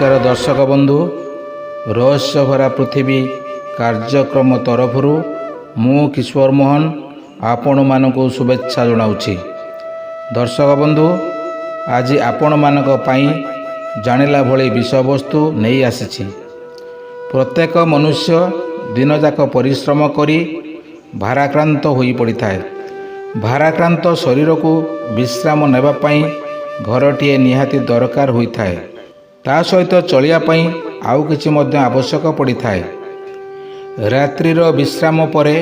ନମସ୍କାର ଦର୍ଶକ ବନ୍ଧୁ, ରହସ୍ୟଭରା ପୃଥିବୀ କାର୍ଯ୍ୟକ୍ରମ ତରଫରୁ ମୁଁ କିଶୋର ମୋହନ ଆପଣମାନଙ୍କୁ ଶୁଭେଚ୍ଛା ଜଣାଉଛି। ଦର୍ଶକ ବନ୍ଧୁ, ଆଜି ଆପଣମାନଙ୍କ ପାଇଁ ଜାଣିଲା ଭଳି ବିଷୟବସ୍ତୁ ନେଇ ଆସିଛି। ପ୍ରତ୍ୟେକ ମନୁଷ୍ୟ ଦିନଯାକ ପରିଶ୍ରମ କରି ଭାରାକ୍ରାନ୍ତ ହୋଇପଡ଼ିଥାଏ। ଭାରାକ୍ରାନ୍ତ ଶରୀରକୁ ବିଶ୍ରାମ ନେବା ପାଇଁ ଘରଟିଏ ନିହାତି ଦରକାର ହୋଇଥାଏ। ତା ସହିତ ଚଳିବା ପାଇଁ ଆଉ କିଛି ମଧ୍ୟ ଆବଶ୍ୟକ ପଡ଼ିଥାଏ। ରାତ୍ରିର ବିଶ୍ରାମ ପରେ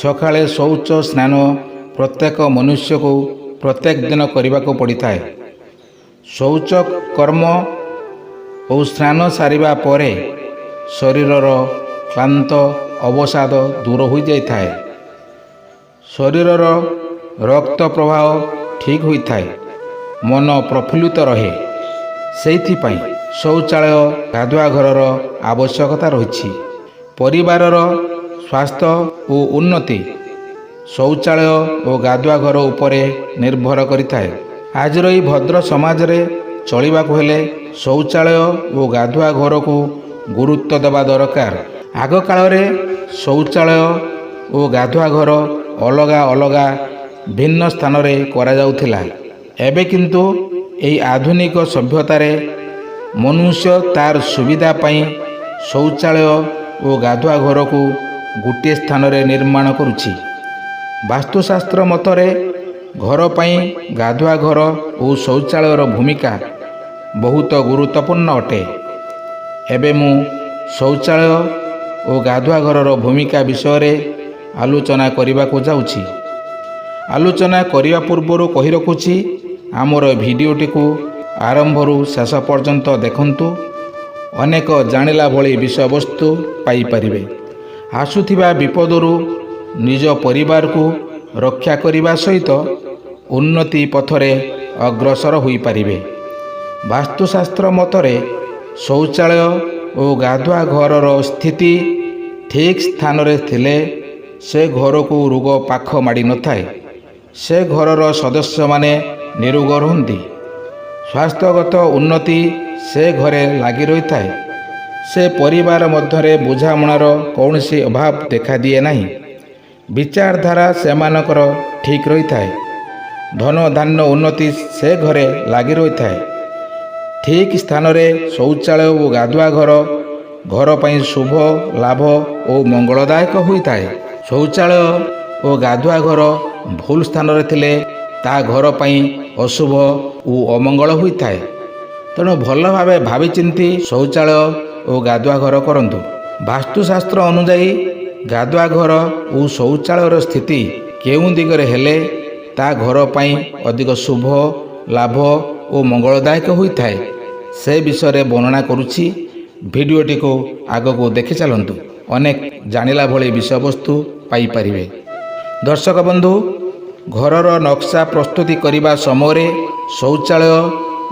ସକାଳେ ଶୌଚ ସ୍ନାନ ପ୍ରତ୍ୟେକ ମନୁଷ୍ୟକୁ ପ୍ରତ୍ୟେକ ଦିନ କରିବାକୁ ପଡ଼ିଥାଏ। ଶୌଚ କର୍ମ ଓ ସ୍ନାନ ସାରିବା ପରେ ଶରୀରର କ୍ଳାନ୍ତ ଅବସାଦ ଦୂର ହୋଇଯାଇଥାଏ। ଶରୀରର ରକ୍ତ ପ୍ରବାହ ଠିକ୍ ହୋଇଥାଏ, ମନ ପ୍ରଫୁଲ୍ଲିତ ରହେ। ସେଇଥିପାଇଁ ଶୌଚାଳୟ, ଗାଧୁଆ ଘରର ଆବଶ୍ୟକତା ରହିଛି। ପରିବାରର ସ୍ୱାସ୍ଥ୍ୟ ଓ ଉନ୍ନତି ଶୌଚାଳୟ ଓ ଗାଧୁଆ ଘର ଉପରେ ନିର୍ଭର କରିଥାଏ। ଆଜିର ଏହି ଭଦ୍ର ସମାଜରେ ଚଳିବାକୁ ହେଲେ ଶୌଚାଳୟ ଓ ଗାଧୁଆ ଘରକୁ ଗୁରୁତ୍ୱ ଦେବା ଦରକାର। ଆଗକାଳରେ ଶୌଚାଳୟ ଓ ଗାଧୁଆ ଘର ଅଲଗା ଅଲଗା ଭିନ୍ନ ସ୍ଥାନରେ କରାଯାଉଥିଲା। ଏବେ କିନ୍ତୁ ଏହି ଆଧୁନିକ ସଭ୍ୟତାରେ ମନୁଷ୍ୟ ତାର ସୁବିଧା ପାଇଁ ଶୌଚାଳୟ ଓ ଗାଧୁଆ ଘରକୁ ଗୋଟିଏ ସ୍ଥାନରେ ନିର୍ମାଣ କରୁଛି। ବାସ୍ତୁଶାସ୍ତ୍ର ମତରେ ଘର ପାଇଁ ଗାଧୁଆ ଘର ଓ ଶୌଚାଳୟର ଭୂମିକା ବହୁତ ଗୁରୁତ୍ୱପୂର୍ଣ୍ଣ ଅଟେ। ଏବେ ମୁଁ ଶୌଚାଳୟ ଓ ଗାଧୁଆ ଘରର ଭୂମିକା ବିଷୟରେ ଆଲୋଚନା କରିବାକୁ ଯାଉଛି। ଆଲୋଚନା କରିବା ପୂର୍ବରୁ କହି ରଖୁଛି, ଆମର ଭିଡ଼ିଓଟିକୁ ଆରମ୍ଭରୁ ଶେଷ ପର୍ଯ୍ୟନ୍ତ ଦେଖନ୍ତୁ, ଅନେକ ଜାଣିଲା ଭଳି ବିଷୟବସ୍ତୁ ପାଇପାରିବେ। ଆସୁଥିବା ବିପଦରୁ ନିଜ ପରିବାରକୁ ରକ୍ଷା କରିବା ସହିତ ଉନ୍ନତି ପଥରେ ଅଗ୍ରସର ହୋଇପାରିବେ। ବାସ୍ତୁଶାସ୍ତ୍ର ମତରେ ଶୌଚାଳୟ ଓ ଗାଧୁଆ ଘରର ସ୍ଥିତି ଠିକ୍ ସ୍ଥାନରେ ଥିଲେ ସେ ଘରକୁ ରୋଗ ପାଖ ମାଡ଼ିନଥାଏ। ସେ ଘରର ସଦସ୍ୟମାନେ ନିରୋଗ ରୁହନ୍ତି। ସ୍ୱାସ୍ଥ୍ୟଗତ ଉନ୍ନତି ସେ ଘରେ ଲାଗି ରହିଥାଏ। ସେ ପରିବାର ମଧ୍ୟରେ ବୁଝାମଣାର କୌଣସି ଅଭାବ ଦେଖାଦିଏ ନାହିଁ। ବିଚାରଧାରା ସେମାନଙ୍କର ଠିକ୍ ରହିଥାଏ। ଧନ ଧାନ୍ୟ ଉନ୍ନତି ସେ ଘରେ ଲାଗି ରହିଥାଏ। ଠିକ୍ ସ୍ଥାନରେ ଶୌଚାଳୟ ଓ ଗାଧୁଆ ଘର ଘର ପାଇଁ ଶୁଭ ଲାଭ ଓ ମଙ୍ଗଳଦାୟକ ହୋଇଥାଏ। ଶୌଚାଳୟ ଓ ଗାଧୁଆ ଘର ଭୁଲ ସ୍ଥାନରେ ଥିଲେ ତା ଘର ପାଇଁ ଅଶୁଭ ଓ ଅମଙ୍ଗଳ ହୋଇଥାଏ। ତେଣୁ ଭଲ ଭାବେ ଭାବିଚିନ୍ତି ଶୌଚାଳୟ ଓ ଗାଧୁଆ ଘର କରନ୍ତୁ। ବାସ୍ତୁଶାସ୍ତ୍ର ଅନୁଯାୟୀ ଗାଧୁଆ ଘର ଓ ଶୌଚାଳୟର ସ୍ଥିତି କେଉଁ ଦିଗରେ ହେଲେ ତା ଘର ପାଇଁ ଅଧିକ ଶୁଭ ଲାଭ ଓ ମଙ୍ଗଳଦାୟକ ହୋଇଥାଏ, ସେ ବିଷୟରେ ବର୍ଣ୍ଣନା କରୁଛି। ଭିଡ଼ିଓଟିକୁ ଆଗକୁ ଦେଖି ଚାଲନ୍ତୁ, ଅନେକ ଜାଣିଲା ଭଳି ବିଷୟବସ୍ତୁ ପାଇପାରିବେ। ଦର୍ଶକ ବନ୍ଧୁ, ଘରର ନକ୍ସା ପ୍ରସ୍ତୁତି କରିବା ସମୟରେ ଶୌଚାଳୟ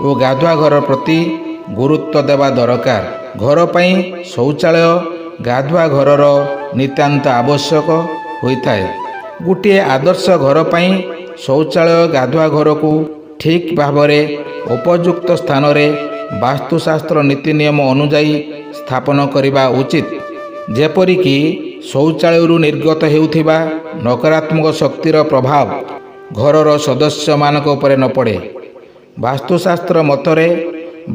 ଓ ଗାଧୁଆ ଘର ପ୍ରତି ଗୁରୁତ୍ୱ ଦେବା ଦରକାର। ଘର ପାଇଁ ଶୌଚାଳୟ, ଗାଧୁଆ ଘରର ନିତାନ୍ତ ଆବଶ୍ୟକ ହୋଇଥାଏ। ଗୋଟିଏ ଆଦର୍ଶ ଘର ପାଇଁ ଶୌଚାଳୟ, ଗାଧୁଆ ଘରକୁ ଠିକ୍ ଭାବରେ ଉପଯୁକ୍ତ ସ୍ଥାନରେ ବାସ୍ତୁଶାସ୍ତ୍ର ନୀତି ନିୟମ ଅନୁଯାୟୀ ସ୍ଥାପନ କରିବା ଉଚିତ, ଯେପରିକି ଶୌଚାଳୟରୁ ନିର୍ଗତ ହେଉଥିବା ନକାରାତ୍ମକ ଶକ୍ତିର ପ୍ରଭାବ ଘରର ସଦସ୍ୟମାନଙ୍କ ଉପରେ ନ ପଡ଼େ। ବାସ୍ତୁଶାସ୍ତ୍ର ମତରେ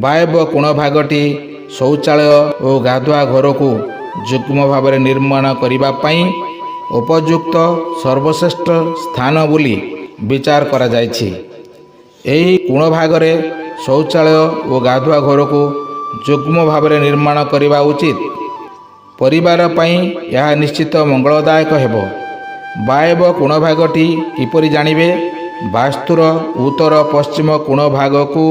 ବାୟବ୍ୟ କୋଣ ଭାଗଟି ଶୌଚାଳୟ ଓ ଗାଧୁଆ ଘରକୁ ଯୁଗ୍ମ ଭାବରେ ନିର୍ମାଣ କରିବା ପାଇଁ ଉପଯୁକ୍ତ ସର୍ବଶ୍ରେଷ୍ଠ ସ୍ଥାନ ବୋଲି ବିଚାର କରାଯାଇଛି। ଏହି କୋଣ ଭାଗରେ ଶୌଚାଳୟ ଓ ଗାଧୁଆ ଘରକୁ ଯୁଗ୍ମ ଭାବରେ ନିର୍ମାଣ କରିବା ଉଚିତ। ପରିବାର ପାଇଁ ଏହା ନିଶ୍ଚିତ ମଙ୍ଗଳଦାୟକ ହେବ। ବାୟବ୍ୟ କୋଣ ଭାଗଟି କିପରି ଜାଣିବେ? ବାସ୍ତୁର ଉତ୍ତର ପଶ୍ଚିମ କୋଣ ଭାଗକୁ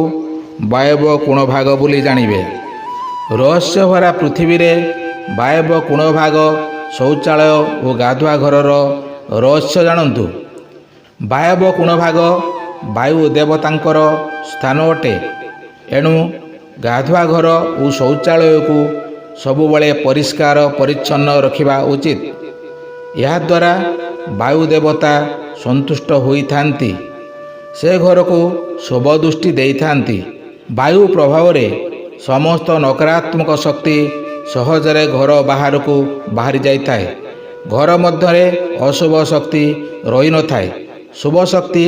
ବାୟବ୍ୟ କୋଣ ଭାଗ ବୋଲି ଜାଣିବେ। ରହସ୍ୟଭରା ପୃଥିବୀରେ ବାୟବ୍ୟ କୋଣ ଭାଗ, ଶୌଚାଳୟ ଓ ଗାଧୁଆ ଘରର ରହସ୍ୟ ଜାଣନ୍ତୁ। ବାୟବ୍ୟ କୋଣ ଭାଗ ବାୟୁ ଦେବତାଙ୍କର ସ୍ଥାନ ଅଟେ। ଏଣୁ ଗାଧୁଆ ଘର ଓ ଶୌଚାଳୟକୁ ସବୁବେଳେ ପରିଷ୍କାର ପରିଚ୍ଛନ୍ନ ରଖିବା ଉଚିତ। ଏହାଦ୍ୱାରା ବାୟୁ ଦେବତା ସନ୍ତୁଷ୍ଟ ହୋଇଥାନ୍ତି, ସେ ଘରକୁ ଶୁଭ ଦୃଷ୍ଟି ଦେଇଥାନ୍ତି। ବାୟୁ ପ୍ରଭାବରେ ସମସ୍ତ ନକାରାତ୍ମକ ଶକ୍ତି ସହଜରେ ଘର ବାହାରକୁ ବାହାରି ଯାଇଥାଏ। ଘର ମଧ୍ୟରେ ଅଶୁଭ ଶକ୍ତି ରହିନଥାଏ, ଶୁଭ ଶକ୍ତି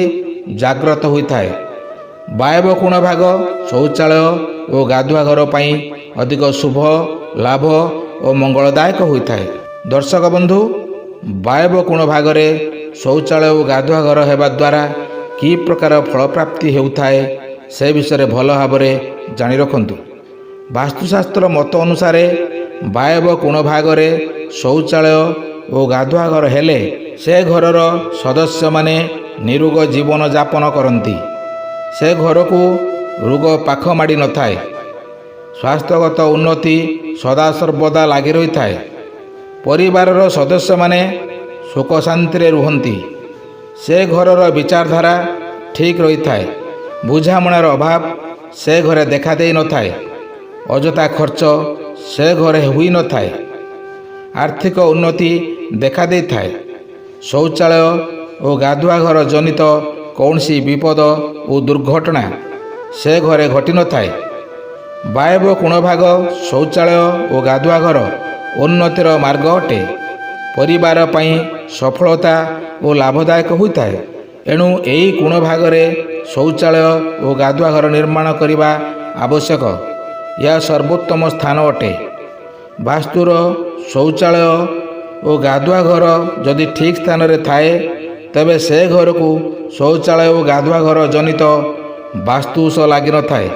ଜାଗ୍ରତ ହୋଇଥାଏ। ବାୟବ କୋଣ ଭାଗ ଶୌଚାଳୟ ଓ ଗାଧୁଆ ଘର ପାଇଁ ଅଧିକ ଶୁଭ, ଲାଭ ଓ ମଙ୍ଗଳଦାୟକ ହୋଇଥାଏ। ଦର୍ଶକ ବନ୍ଧୁ, ବାୟବ କୋଣ ଭାଗରେ ଶୌଚାଳୟ ଓ ଗାଧୁଆ ଘର ହେବା ଦ୍ୱାରା କି ପ୍ରକାର ଫଳପ୍ରାପ୍ତି ହେଉଥାଏ, ସେ ବିଷୟରେ ଭଲ ଭାବରେ ଜାଣି ରଖନ୍ତୁ। ବାସ୍ତୁଶାସ୍ତ୍ର ମତ ଅନୁସାରେ ବାୟବ କୋଣ ଭାଗରେ ଶୌଚାଳୟ ଓ ଗାଧୁଆ ଘର ହେଲେ ସେ ଘରର ସଦସ୍ୟମାନେ ନିରୋଗ ଜୀବନଯାପନ କରନ୍ତି। ସେ ଘରକୁ ରୋଗ ପାଖ ମାଡ଼ି ନଥାଏ। ସ୍ୱାସ୍ଥ୍ୟଗତ ଉନ୍ନତି ସଦାସର୍ବଦା ଲାଗି ରହିଥାଏ। ପରିବାରର ସଦସ୍ୟମାନେ ସୁଖ ଶାନ୍ତିରେ ରୁହନ୍ତି। ସେ ଘରର ବିଚାରଧାରା ଠିକ୍ ରହିଥାଏ। ବୁଝାମଣାର ଅଭାବ ସେ ଘରେ ଦେଖାଦେଇନଥାଏ। ଅଯଥା ଖର୍ଚ୍ଚ ସେ ଘରେ ହୋଇନଥାଏ। ଆର୍ଥିକ ଉନ୍ନତି ଦେଖାଦେଇଥାଏ। ଶୌଚାଳୟ ଓ ଗାଧୁଆ ଘର ଜନିତ କୌଣସି ବିପଦ ଓ ଦୁର୍ଘଟଣା ସେ ଘରେ ଘଟିନଥାଏ। ବାୟବ କୋଣ ଭାଗ ଶୌଚାଳୟ ଓ ଗାଧୁଆ ଘର ଉନ୍ନତିର ମାର୍ଗ ଅଟେ। ପରିବାର ପାଇଁ ସଫଳତା ଓ ଲାଭଦାୟକ ହୋଇଥାଏ। ଏଣୁ ଏହି କୋଣ ଭାଗରେ ଶୌଚାଳୟ ଓ ଗାଧୁଆ ଘର ନିର୍ମାଣ କରିବା ଆବଶ୍ୟକ। ଏହା ସର୍ବୋତ୍ତମ ସ୍ଥାନ ଅଟେ। ବାସ୍ତୁର ଶୌଚାଳୟ ଓ ଗାଧୁଆ ଘର ଯଦି ଠିକ୍ ସ୍ଥାନରେ ଥାଏ, ତେବେ ସେ ଘରକୁ ଶୌଚାଳୟ ଓ ଗାଧୁଆ ଘର ଜନିତ ବାସ୍ତୁଦୋଷ ଲାଗିନଥାଏ।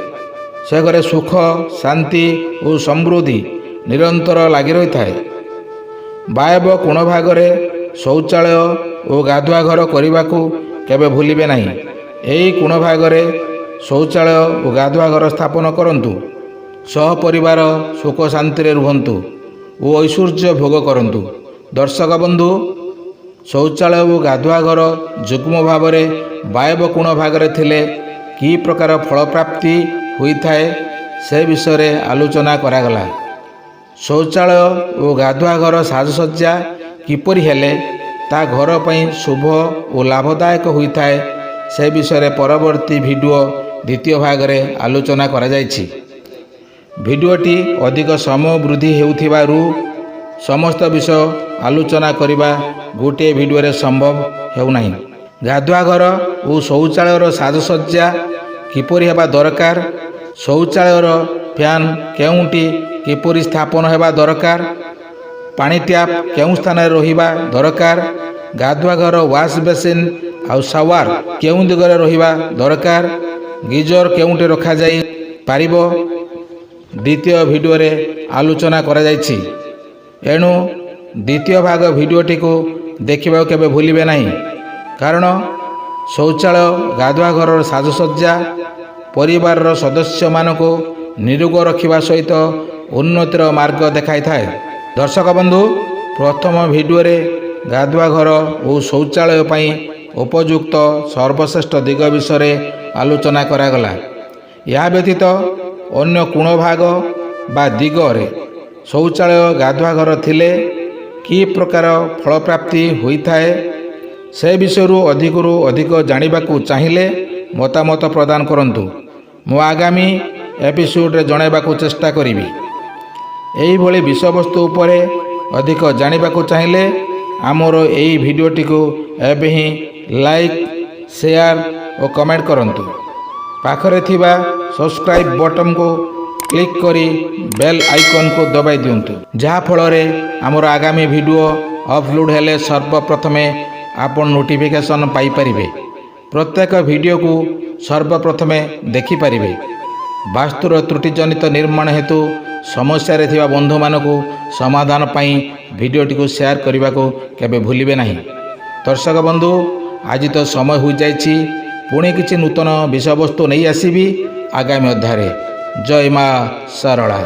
ସେ ଘରେ ସୁଖ, ଶାନ୍ତି ଓ ସମୃଦ୍ଧି ନିରନ୍ତର ଲାଗି ରହିଥାଏ। ବାୟବ କୋଣ ଭାଗରେ ଶୌଚାଳୟ ଓ ଗାଧୁଆ ଘର କରିବାକୁ କେବେ ଭୁଲିବେ ନାହିଁ। ଏହି କୋଣ ଭାଗରେ ଶୌଚାଳୟ ଓ ଗାଧୁଆ ଘର ସ୍ଥାପନ କରନ୍ତୁ। ସହପରିବାର ସୁଖ ଶାନ୍ତିରେ ରୁହନ୍ତୁ ଓ ଐଶ୍ୱର୍ଯ୍ୟ ଭୋଗ କରନ୍ତୁ। ଦର୍ଶକ ବନ୍ଧୁ, ଶୌଚାଳୟ ଓ ଗାଧୁଆ ଘର ଯୁଗ୍ମ ଭାବରେ ବାୟବ କୋଣ ଭାଗରେ ଥିଲେ କି ପ୍ରକାର ଫଳପ୍ରାପ୍ତି ହୋଇଥାଏ, ସେ ବିଷୟରେ ଆଲୋଚନା କରାଗଲା। ଶୌଚାଳୟ ଓ ଗାଧୁଆ ଘର ସାଜସଜ୍ଜା କିପରି ହେଲେ ତା ଘର ପାଇଁ ଶୁଭ ଓ ଲାଭଦାୟକ ହୋଇଥାଏ, ସେ ବିଷୟରେ ପରବର୍ତ୍ତୀ ଭିଡ଼ିଓ ଦ୍ୱିତୀୟ ଭାଗରେ ଆଲୋଚନା କରାଯାଇଛି। ଭିଡ଼ିଓଟି ଅଧିକ ସମୟ ବୃଦ୍ଧି ହେଉଥିବାରୁ ସମସ୍ତ ବିଷୟ ଆଲୋଚନା କରିବା ଗୋଟିଏ ଭିଡ଼ିଓରେ ସମ୍ଭବ ହେଉନାହିଁ। ଗାଧୁଆ ଘର ଓ ଶୌଚାଳୟର ସାଜସଜ୍ଜା କିପରି ହେବା ଦରକାର, ଶୌଚାଳୟର ଫ୍ୟାନ୍ କେଉଁଠି କିପରି ସ୍ଥାପନ ହେବା ଦରକାର, ପାଣି ଟ୍ୟାପ୍ କେଉଁ ସ୍ଥାନରେ ରହିବା ଦରକାର, ଗାଧୁଆ ଘର ୱାଶ୍ ବେସିନ୍ ଆଉ ସାୱାର କେଉଁ ଦିଗରେ ରହିବା ଦରକାର, ଗିଜର କେଉଁଠି ରଖାଯାଇ ପାରିବ, ଦ୍ୱିତୀୟ ଭିଡ଼ିଓରେ ଆଲୋଚନା କରାଯାଇଛି। ଏଣୁ ଦ୍ୱିତୀୟ ଭାଗ ଭିଡ଼ିଓଟିକୁ ଦେଖିବାକୁ କେବେ ଭୁଲିବେ ନାହିଁ। କାରଣ ଶୌଚାଳୟ, ଗାଧୁଆ ଘରର ସାଜସଜ୍ଜା ପରିବାରର ସଦସ୍ୟମାନଙ୍କୁ ନିରୋଗ ରଖିବା ସହିତ ଉନ୍ନତିର ମାର୍ଗ ଦେଖାଇଥାଏ। ଦର୍ଶକ ବନ୍ଧୁ, ପ୍ରଥମ ଭିଡ଼ିଓରେ ଗାଧୁଆ ଘର ଓ ଶୌଚାଳୟ ପାଇଁ ଉପଯୁକ୍ତ ସର୍ବଶ୍ରେଷ୍ଠ ଦିଗ ବିଷୟରେ ଆଲୋଚନା କରାଗଲା। ଏହା ବ୍ୟତୀତ ଅନ୍ୟ କୋଣ ଭାଗ ବା ଦିଗରେ ଶୌଚାଳୟ, ଗାଧୁଆ ଘର ଥିଲେ କି ପ୍ରକାର ଫଳପ୍ରାପ୍ତି ହୋଇଥାଏ, ସେ ବିଷୟରୁ ଅଧିକରୁ ଅଧିକ ଜାଣିବାକୁ ଚାହିଁଲେ ମତାମତ ପ୍ରଦାନ କରନ୍ତୁ। ମୁଁ ଆଗାମୀ ଏପିସୋଡ଼ରେ ଜଣାଇବାକୁ ଚେଷ୍ଟା କରିବି। ଏହିଭଳି ବିଷୟବସ୍ତୁ ଉପରେ ଅଧିକ ଜାଣିବାକୁ ଚାହିଁଲେ ଆମର ଏହି ଭିଡ଼ିଓଟିକୁ ଏବେ ହିଁ ଲାଇକ୍, ସେୟାର ଓ କମେଣ୍ଟ କରନ୍ତୁ। ପାଖରେ ଥିବା ସବସ୍କ୍ରାଇବ୍ ବଟନ୍କୁ କ୍ଲିକ୍ କରି ବେଲ୍ ଆଇକନ୍କୁ ଦବାଇ ଦିଅନ୍ତୁ, ଯାହାଫଳରେ ଆମର ଆଗାମୀ ଭିଡ଼ିଓ ଅପଲୋଡ଼ ହେଲେ ସର୍ବପ୍ରଥମେ ଆପଣ ନୋଟିଫିକେସନ୍ ପାଇପାରିବେ, ପ୍ରତ୍ୟେକ ଭିଡ଼ିଓକୁ ସର୍ବପ୍ରଥମେ ଦେଖିପାରିବେ। ବାସ୍ତୁର ତ୍ରୁଟିଜନିତ ନିର୍ମାଣ ହେତୁ ସମସ୍ୟାରେ ଥିବା ବନ୍ଧୁମାନଙ୍କୁ ସମାଧାନ ପାଇଁ ଭିଡ଼ିଓଟିକୁ ସେୟାର କରିବାକୁ କେବେ ଭୁଲିବେ ନାହିଁ। ଦର୍ଶକ ବନ୍ଧୁ, ଆଜି ତ ସମୟ ହୋଇଯାଇଛି। ପୁଣି କିଛି ନୂତନ ବିଷୟବସ୍ତୁ ନେଇ ଆସିବି ଆଗାମୀ ଅଧ୍ୟାୟରେ। ଜୟ ମା ଶାରଳା।